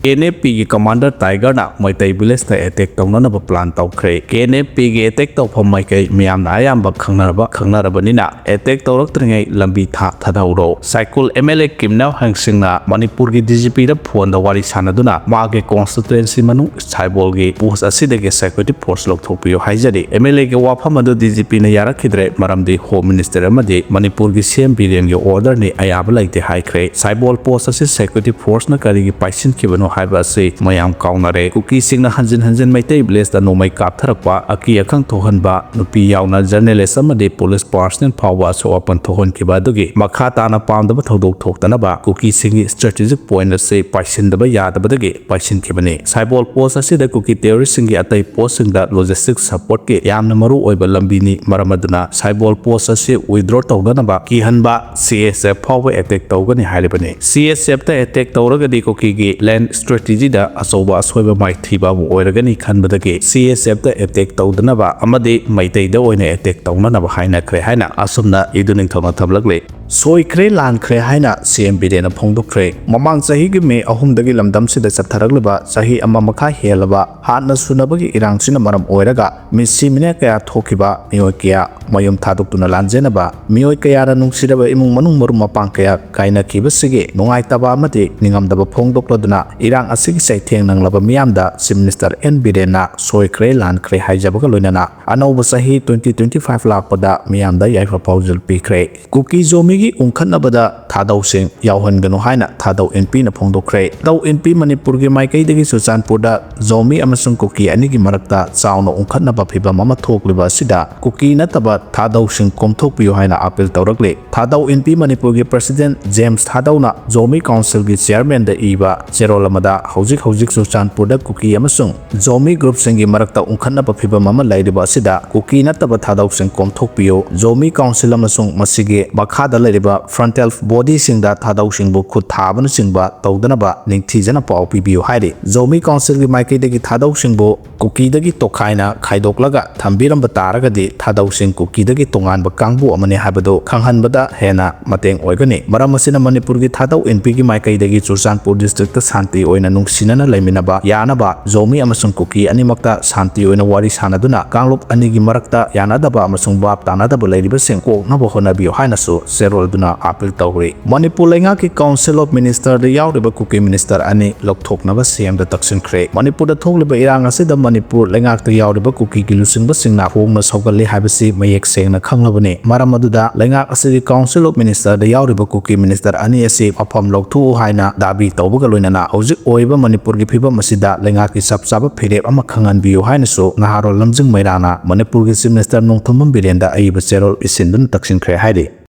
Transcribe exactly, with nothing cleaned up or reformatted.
KNFP ꯒꯤ commander Tiger ꯅ Meitei village ꯇ attack ꯇꯧꯅꯅꯕ plan ꯇꯧꯈ꯭ꯔꯦ꯫ KNFP ꯒꯤ attack ꯇꯧꯐꯝ ꯃꯥꯏꯀꯩ ꯃꯤꯌꯥꯝꯅ ꯑꯌꯥꯝꯕ ꯈꯪꯅꯔꯕ, ꯈꯪꯅꯔꯕꯅꯤꯅ attack ꯇꯧꯔꯛꯇ꯭ꯔꯤꯉꯩ ꯂꯝꯕꯤ ꯊꯥ ꯊꯥꯗꯍꯧꯔꯣ꯫ ꯁꯥꯏꯀꯨꯜ MLA ꯀꯤꯝꯅꯥꯎ ꯍꯦꯡꯁꯤꯡꯅ ꯃꯅꯤꯄꯨꯔꯒꯤ DGP ꯗ phone ꯗ ꯋꯥꯔꯤ ꯁꯥꯟꯅꯗꯨꯅ ꯃꯥꯒꯤ constituency ꯃꯅꯨꯡ ꯁꯥꯏꯕꯣꯜꯒꯤ post ꯑꯁꯤꯗꯒꯤ security force ꯂꯧꯊꯣꯛꯄꯤꯌꯨ ꯍꯥꯏꯖꯔꯤ꯫ MLA ꯒꯤ ꯋꯥꯐꯝ ꯑꯗꯨ DGP ꯅ ꯌꯥꯔꯛꯈꯤꯗ꯭ꯔꯦ, ꯃꯔꯝꯗꯤ Home Minister ꯑꯃꯗꯤ ꯃꯅꯤꯄꯨꯔꯒꯤ CM ꯕꯤꯔꯦꯟꯒꯤ order ꯅꯤ, ꯑꯌꯥꯕ ꯂꯩꯇꯦ ꯍꯥꯏꯈ꯭ꯔꯦ꯫ ꯁꯥꯏꯕꯣꯜ post ꯑꯁꯤ security force ꯅ ꯀꯔꯤꯒꯤ ꯄꯥꯏꯁꯤꯟꯈꯤꯕꯅꯣ ꯍꯥꯏꯕ ꯑꯁꯤ ꯃꯌꯥꯝ ꯀꯥꯎꯅꯔꯦ꯫ ꯀꯨꯀꯤꯁꯤꯡꯅ ꯍꯟꯖꯤꯟ ꯍꯟꯖꯤꯟ ꯃꯩꯇꯩ village ꯇ ꯅꯣꯡꯃꯩ ꯀꯥꯞꯊꯔꯛꯄ, ꯑꯀꯤ ꯑꯈꯪ ꯊꯣꯛꯍꯟꯕ, ꯅꯨꯄꯤ ꯌꯥꯎꯅ journalist ꯑꯃꯗꯤ police personnel ꯐꯥꯎꯕ ꯑꯁꯣꯛ ꯑꯄꯟ ꯊꯣꯛꯍꯟꯈꯤꯕ ꯑꯗꯨꯒꯤ ꯃꯈꯥ ꯇꯥꯅ ꯄꯥꯝꯗꯕ ꯊꯧꯗꯣꯛ ꯊꯣꯛꯇꯅꯕ ꯀꯨꯀꯤꯁꯤꯡꯒꯤ strategic point ꯑꯁꯤ ꯄꯥꯏꯁꯤꯟꯗꯕ ꯌꯥꯗꯕꯗꯒꯤ ꯄꯥꯏꯁꯤꯟꯈꯤꯕꯅꯤ꯫ ꯁꯥꯏꯕꯣꯜ post ꯑꯁꯤꯗ ꯀꯨꯀꯤ terrorist ꯁꯤꯡꯒꯤ ꯑꯇꯩ post ꯁꯤꯡꯗ logistic support ꯀꯤ ꯌꯥꯝꯅ ꯃꯔꯨ ꯑꯣꯏꯕ ꯂꯝꯕꯤꯅꯤ꯫ ꯃꯔꯝ ꯑꯗꯨꯅ ꯁꯥꯏꯕꯣꯜ post ꯑꯁꯤ withdraw ꯇꯧꯅꯅꯕ ꯀꯤꯍꯟꯕ, CSF ꯐꯥꯎꯕ attack ꯇꯧꯒꯅꯤ ꯍꯥꯏꯔꯤꯕꯅꯤ꯫ CSF ꯇ attack ꯇꯧꯔꯒꯗꯤ ꯀꯨꯀꯤꯒꯤ land strategy ꯗ ꯑꯆꯧꯕ ꯑꯁꯣꯏꯕ ꯃꯥꯏꯊꯤꯕ ꯑꯃ ꯑꯣꯏꯔꯒꯅꯤ ꯈꯟꯕꯗꯒꯤ CSF ꯇ attack ꯇꯧꯗꯅꯕ ꯑꯃꯗꯤ ꯃꯩꯇꯩꯗ ꯑꯣꯏꯅ attack ꯇꯧꯅꯅꯕ ꯍꯥꯏꯅꯈ꯭ꯔꯦ ꯍꯥꯏꯅ ꯑꯁꯨꯝꯅ ꯏꯗꯨ ꯅꯤꯡꯊꯧꯅ ꯊꯝꯂꯛꯂꯤ꯫ ꯁꯣꯏꯈ꯭ꯔꯦ, ꯂꯥꯟꯈ꯭ꯔꯦ ꯍꯥꯏꯅ CM ꯕꯤꯔꯦꯟꯅ ꯐꯣꯡꯗꯣꯛꯈ꯭ꯔꯦ꯫ ꯃꯃꯥꯡ ꯆꯍꯤꯒꯤ May ꯑꯍꯨꯝꯗꯒꯤ ꯂꯝꯗꯝꯁꯤꯗ ꯆꯠꯊꯔꯛꯂꯤꯕ ꯆꯍꯤ ꯑꯃ ꯃꯈꯥꯏ ꯍꯦꯜꯂꯕ ꯍꯥꯠꯅ ꯁꯨꯅꯕꯒꯤ ꯏꯔꯥꯡꯁꯤꯅ ꯃꯔꯝ ꯑꯣꯏꯔꯒ ꯃꯤꯁꯤ ꯃꯤꯅ ꯀꯌꯥ ꯊꯣꯛꯈꯤꯕ, ꯃꯤꯑꯣꯏ ꯀꯌꯥ ꯃꯌꯨꯝ ꯊꯥꯗꯣꯛꯇꯨꯅ ꯂꯥꯟꯖꯦꯟꯅꯕ, ꯃꯤꯑꯣꯏ ꯀꯌꯥꯅ ꯅꯨꯡꯁꯤꯔꯕ ꯏꯃꯨꯡ ꯃꯅꯨꯡ ꯃꯔꯨꯞ ꯃꯄꯥꯡ ꯀꯌꯥ ꯀꯥꯏꯅꯈꯤꯕꯁꯤꯒꯤ ꯅꯨꯡꯉꯥꯏꯇꯕ ꯑꯃꯗꯤ ꯅꯤꯡꯉꯝꯗꯕ ꯐꯣꯡꯗꯣꯛꯂꯗꯨꯅ ꯏꯔꯥꯡ ꯑꯁꯤꯒꯤ ꯆꯩꯊꯦꯡ ꯅꯪꯂꯕ ꯃꯤꯌꯥꯝꯗ Chief Minister ꯑꯦꯟ ꯕꯤꯔꯦꯟꯅ ꯁꯣꯏꯈ꯭ꯔꯦ, ꯂꯥꯟꯈ꯭ꯔꯦ ꯍꯥꯏꯖꯕꯒ ꯂꯣꯏꯅꯅ ꯑꯅꯧꯕ ꯆꯍꯤ twenty twenty five ꯂꯥꯛꯄꯗ ꯃꯤꯌꯥꯝꯗ ꯌꯥꯏꯐ ꯄꯥꯎꯖꯦꯜ ꯄꯤꯈ꯭ꯔꯦ꯫ ꯀꯨꯀꯤ ꯖꯣꯃꯤꯒꯤ ꯎꯪꯈꯠꯅꯕꯗ ꯊꯥꯗꯧꯁꯤꯡ ꯌꯥꯎꯍꯟꯒꯅꯨ ꯍꯥꯏꯅ ꯊꯥꯗꯧ ꯏꯟꯄꯤꯅ ꯐꯣꯡꯗꯣꯛꯈ꯭ꯔꯦ꯫ ꯊꯥꯗꯧ ꯏꯟꯄꯤ ꯃꯅꯤꯄꯨꯔꯒꯤ ꯃꯥꯏꯀꯩꯗꯒꯤ ꯆꯨꯔꯆꯥꯟꯄꯨꯔꯗ ꯖꯣꯃꯤ ꯑꯃꯁꯨꯡ ꯀꯨꯀꯤ ꯑꯅꯤꯒꯤ ꯃꯔꯛꯇ ꯆꯥꯎꯅ ꯎꯪꯈꯠꯅꯕ ꯐꯤꯚꯝ ꯑꯃ ꯊꯣꯛꯂꯤꯕ ꯑꯁꯤꯗ ꯀꯨꯀꯤ ꯅꯠꯇꯕ ꯊꯥꯗꯧꯁꯤꯡ ꯀꯣꯝꯊꯣꯛꯄꯤꯌꯨ ꯍꯥꯏꯅ appeal ꯇꯧꯔꯛꯂꯤ꯫ ꯊꯥꯗꯧ ꯏꯟꯄꯤ ꯃꯅꯤꯄꯨꯔꯒꯤ President ꯖꯦꯝꯁ ꯊꯥꯗꯧꯅ ꯖꯣꯃꯤ Council ꯒꯤ Chairman ꯗ ꯏꯕ ꯆꯦꯔꯣꯜ ꯑꯃꯗ ꯍꯧꯖꯤꯛ ꯍꯧꯖꯤꯛ ꯆꯨꯔꯆꯥꯟꯄꯨꯔꯗ ꯀꯨꯀꯤ ꯑꯃꯁꯨꯡ ꯖꯣꯃꯤ group ꯁꯤꯡꯒꯤ ꯃꯔꯛꯇ ꯎꯪꯈꯠꯅꯕ ꯐꯤꯚꯝ ꯑꯃ ꯂꯩꯔꯤꯕ ꯑꯁꯤꯗ ꯀꯨꯀꯤ ꯅꯠꯇꯕ ꯊꯥꯗꯧꯁꯤꯡ ꯀꯣꯝꯊꯣꯛꯄꯤꯌꯨ, ꯖꯣꯃꯤ Council ꯑꯃꯁꯨꯡ ꯃꯁꯤꯒꯤ ꯃꯈꯥꯗ ꯂꯩꯔꯤꯕ frontal bodyꯁꯤꯡꯗ ꯊꯥꯗꯧꯁꯤꯡꯕꯨ ꯈꯨꯠ ꯊꯥꯕꯅꯆꯤꯡꯕ ꯇꯧꯗꯅꯕ ꯅꯤꯡꯊꯤꯖꯅ ꯄꯥꯎ ꯄꯤꯕꯤꯌꯨ ꯍꯥꯏꯔꯤ꯫ ꯖꯣꯃꯤ ꯀꯥꯎꯟꯁꯤꯜꯒꯤ ꯃꯥꯏꯀꯩꯗꯒꯤ ꯊꯥꯗꯧꯁꯤꯡꯕꯨ ꯀꯨꯀꯤꯗꯒꯤ ꯇꯣꯈꯥꯏꯅ ꯈꯥꯏꯗꯣꯛꯂꯒ ꯊꯝꯕꯤꯔꯝꯕ ꯇꯥꯔꯒꯗꯤ ꯊꯥꯗꯧꯁꯤꯡ ꯀꯨꯀꯤꯗꯒꯤ ꯇꯣꯉꯥꯟꯕ ꯀꯥꯡꯕꯨ ꯑꯃꯅꯤ ꯍꯥꯏꯕꯗꯨ ꯈꯪꯍꯟꯕꯗ ꯍꯦꯟꯅ ꯃꯇꯦꯡ ꯑꯣꯏꯒꯅꯤ꯫ ꯃꯔꯝ ꯑꯁꯤꯅ ꯃꯅꯤꯄꯨꯔꯒꯤ ꯊꯥꯗꯧ ꯏꯟꯄꯤꯒꯤ ꯃꯥꯏꯀꯩꯗꯒꯤ ꯆꯨꯔꯆꯥꯟꯄꯨꯔ districtꯇ ꯁꯥꯟꯇꯤ ꯑꯣꯏꯅ ꯅꯨꯡꯁꯤꯅꯅ ꯂꯩꯃꯤꯟꯅꯕ ꯌꯥꯅꯕ ꯖꯣꯃꯤ ꯑꯃꯁꯨꯡ ꯀꯨꯀꯤ ꯑꯅꯤꯃꯛꯇ ꯁꯥꯟꯇꯤ ꯑꯣꯏꯅ ꯋꯥꯔꯤ ꯁꯥꯅꯗꯨꯅ ꯀꯥꯡꯂꯨꯞ ꯑꯅꯤꯒꯤ ꯃꯔꯛꯇ ꯌꯥꯅꯗꯕ ꯑꯃꯁꯨꯡ ꯚꯥꯞ ꯇꯥꯅꯗꯕ ꯂꯩꯔꯤꯕꯁꯤꯡ ꯀꯣꯛꯅꯕ ꯍꯣꯠꯅꯕꯤꯌꯨ ꯍꯥꯏꯅꯁꯨ ꯆꯦꯔꯣꯜ ꯑꯗꯨꯅ ꯑꯥꯄꯤꯜ ꯇꯧꯔꯤ꯫ ꯃꯅꯤꯄꯨꯔ ꯂꯩꯉꯥꯛꯀꯤ Council of Ministerꯗ ꯌꯥꯎꯔꯤꯕ ꯀꯨꯀꯤ minister ꯑꯅꯤ ꯂꯧꯊꯣꯛꯅꯕ CMꯗ ꯇꯛꯁꯤꯟꯈ꯭ꯔꯦ꯫ ꯃꯅꯤꯄꯨꯔꯗ ꯊꯣꯛꯂꯤꯕ ꯏꯔꯥꯡ ꯑꯁꯤꯗ ꯃꯅꯤꯄꯨꯔ ꯂꯩꯉꯥꯛꯇ ꯌꯥꯎꯔꯤꯕ ꯀꯨꯀꯤꯒꯤ ꯂꯨꯆꯤꯡꯕꯁꯤꯡꯅ ꯍꯣꯡꯅ ꯁꯧꯒꯠꯂꯤ ꯍꯥꯏꯕꯁꯤ ꯃꯌꯦꯛ ꯁꯦꯡꯅ ꯈꯪꯂꯕꯅꯤ꯫ ꯃꯔꯝ ꯑꯗꯨꯗ ꯂꯩꯉꯥꯛ ꯑꯁꯤꯒꯤ Council of Ministerꯗ ꯌꯥꯎꯔꯤꯕ ꯀꯨꯀꯤ minister ꯑꯅꯤ ꯑꯁꯤ ꯃꯐꯝ ꯂꯧꯊꯣꯛꯎ ꯍꯥꯏꯅ ꯗꯥꯕꯤ ꯇꯧꯕꯒ ꯂꯣꯏꯅꯅ ꯍꯧꯖꯤꯛ ꯑꯣꯏꯔꯤꯕ ꯃꯅꯤꯄꯨꯔꯒꯤ ꯐꯤꯕꯝ ꯑꯁꯤꯗ ꯂꯩꯉꯥꯛꯀꯤ ꯆꯞ ꯆꯥꯕ ꯐꯤꯔꯦꯞ ꯑꯃ ꯈꯪꯍꯟꯕꯤꯌꯨ ꯍꯥꯏꯅꯁꯨ ꯉꯍꯥꯔꯣꯜ ꯂꯝꯖꯤꯡ ꯃꯩꯔꯥꯅ ꯃꯅꯤꯄꯨꯔꯒꯤ Chief Minister ꯅꯣꯡꯊꯣꯝꯕꯝ ꯕꯤꯔꯦꯟꯗ ꯑꯏꯕ ꯆꯦꯔꯣꯜ ꯄꯤꯁꯤꯟꯗꯨꯅ ꯇꯛꯁꯤꯟꯈ꯭ꯔꯦ ꯍꯥꯏꯔꯤ꯫